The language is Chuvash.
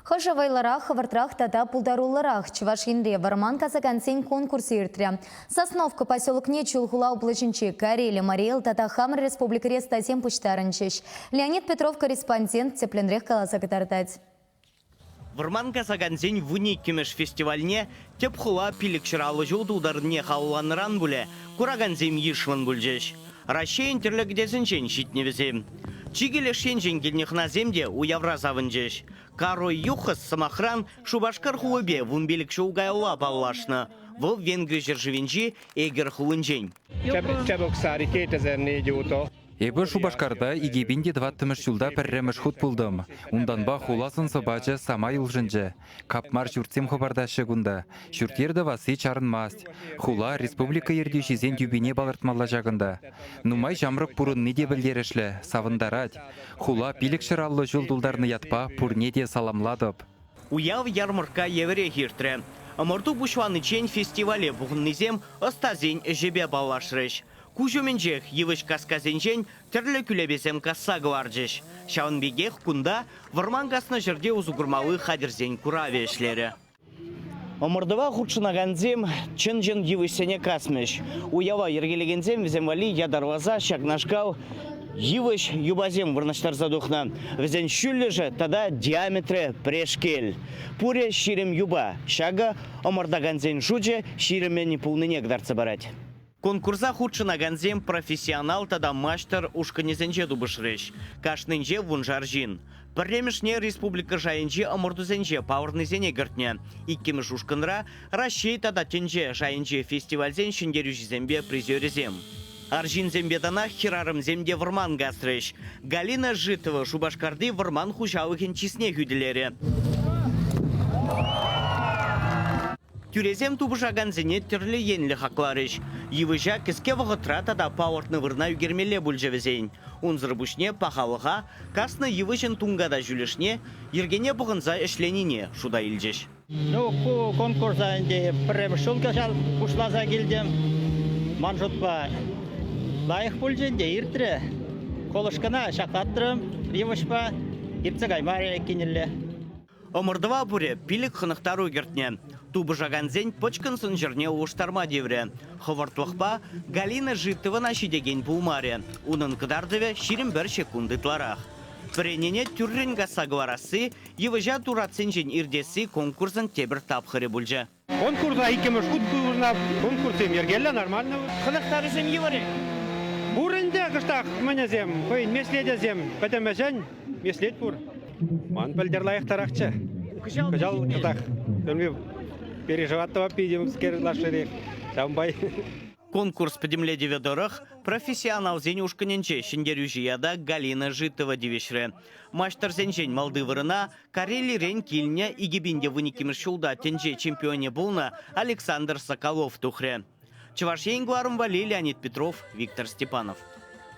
Хӑшӗ вӑйлӑрах, хӑвӑртрах тата пултаруллӑрах Чӑваш Енре вӑрман касакансен конкурсӗ иртрӗ. Сосновка поселокне Чулхула облаҫӗнчи Карели, Мари Эл тата хамӑр республикӑри ӑстасем пуҫтарӑнчӗҫ. Леонид Петров корреспондент тӗплӗнрех каласа кӑтартать. Вӑрман касакансен вуниккӗмӗш фестивальне тӗп хула 550 ҫул тултарнине халалланӑран пулӗ куракансем йышлӑн пулчӗҫ. Раҫҫейӗн тӗрлӗ кӗтесӗнчен ҫитнӗ вӗсем. Чикӗ леш енчен килнӗ хӑнасем те уявра савӑнчӗҫ. Карой Юхас, сӑмахран, Шупашкар хулипе 15 ҫул каялла паллашнӑ. Вӑл Венгри ҫӗршывӗнчи Эгер хулинчен. Чебоксары 2004 óta. Эпӗ Шупашкарта 2004 ҫулта пӗрремӗш хут пултӑм. Унтанпа хула сӑн-сӑпачӗ самай улшӑнчӗ. Капмар ҫуртсем хӑпартаҫҫӗ кунта. Ҫурт-йӗр тӑвасси чарӑнмасть. Хула республика ертӳҫисен тӳпине палӑртмалла ҫакӑнта. Нумай ҫамрӑк пурӑнни те пӗлтерӗшлӗ, савӑнтарать. Хула 550 ҫул тултарнӑ ятпа пурне те саламлатӑп. Уяв ярмӑркка евӗрех иртрӗ. Ӑмӑрту пуҫланиччен фестивале пухӑннисем ӑстасен ӗҫӗпе паллашрӗҫ. Куҫ умӗнчех йывӑҫ каскасенчен тӗрлӗ кӳлепесем касса кӑларчӗҫ. Ҫавӑн пекех кунта вӑрман каснӑ ҫӗрте усӑ курмалли хатӗрсен куравӗ ӗҫлерӗ. Ӑмӑртӑва хутшӑнакансем чӑн-чӑн йывӑҫсене касмӗҫ. Уява йӗркелекенсем вӗсем валли ятарласа ҫакнашкал йывӑҫ юпасем вырнаҫтарса тухнӑ. Вӗсен ҫӳллӗшӗ тата диаметрӗ пӗрешкел. Пурӗ 20 юпа. Ҫакӑ ӑмӑртакансен шучӗ ҫирӗмӗн пулнине кӑтартса парать. Конкурса хутшӑнакансем профессионал тата маҫтӑр ушкӑнӗсенче тупӑшрӗҫ. Кашнинче вуншар ҫын. Пӗрремӗшне республика шайӗнчи ӑмӑртусенче палӑрнисене кӗртнӗ. Иккӗмӗш ушкӑнра Раҫҫей тата тӗнче шайӗнчи фестивальсен ҫӗнтерӳҫисемпе призерӗсем. Арҫынсемпе танах хӗрарӑмсем те вӑрман касрӗҫ. Галина Житова Шупашкарти вӑрман хуҫалӑхӗн чысне хӳтӗлерӗ. Тӳресем тупӑшакансене тӗрлӗ енлӗ хакларӗҫ. Йывӑҫа кӗске вӑхӑтра тата палӑртнӑ вырӑна ӳкермелле пулчӗ вӗсен. Унсӑр пуҫне пахалӑха, каснӑ йывӑҫӑн тунката ҫӳлӗшне, йӗркене пӑхӑнса ӗҫленине шута илчӗҫ. Ну, ку конкурса ӗнтӗ пӗрремӗш ҫул кӑҫал пуҫласа килтӗм. Ман шутпа, лайӑх пулчӗ ӗнтӗ, иртрӗ. Колышкӑна ҫаклатрӑм йывӑҫпа, иртсе каймарӗ кинелле. Ӑмӑртӑва пурӗ пилӗк хӑнӑхтару кӗртнӗ. Тупӑшакансен пӑчкӑн сӑнчӑрне улӑштарма тиврӗ. Хӑвӑртлӑхпа Галина Житовӑна ҫитекен пулмарӗ. Унӑн кӑтартӑвӗ 21 ҫеккунт ытларах. Вӗренене тӳррӗн касса кӑларасси, йывӑҫа туратсенчен иртесси конкурсӑн тепӗр тапхӑрӗ пулчӗ. Конкурса иккӗмӗш хут пурӑнап. Конкурссем йӗркеллӗ, нормально. Хӑнӑхтарусем йывӑр-и? Пур ӗнтӗ кӑштах мӗнӗсем, хӑйӗн меслечӗсем пӗтӗмӗшӗн меслет пур. Ман пӗлтӗр лайӑхтарахчӗ. Кӑҫал кӑштах переживать тӑвап питӗ лаширех. Ҫавӑнпа Конкурс пӗтӗмлетӗвӗ тӑрӑх профессионалсен ушкӑнӗнче ҫӗнтерӳҫӗ ята Галина Житова тивӗҫрӗ. Маҫтӑрсенчен малти вырӑна Карелирен килнӗ 2012 ҫулта тӗнче чемпионӗ пулнӑ Александр Соколов тухрӗ. Чӑваш Ен кӑларӑм валли Леонид Петров, Виктор Степанов.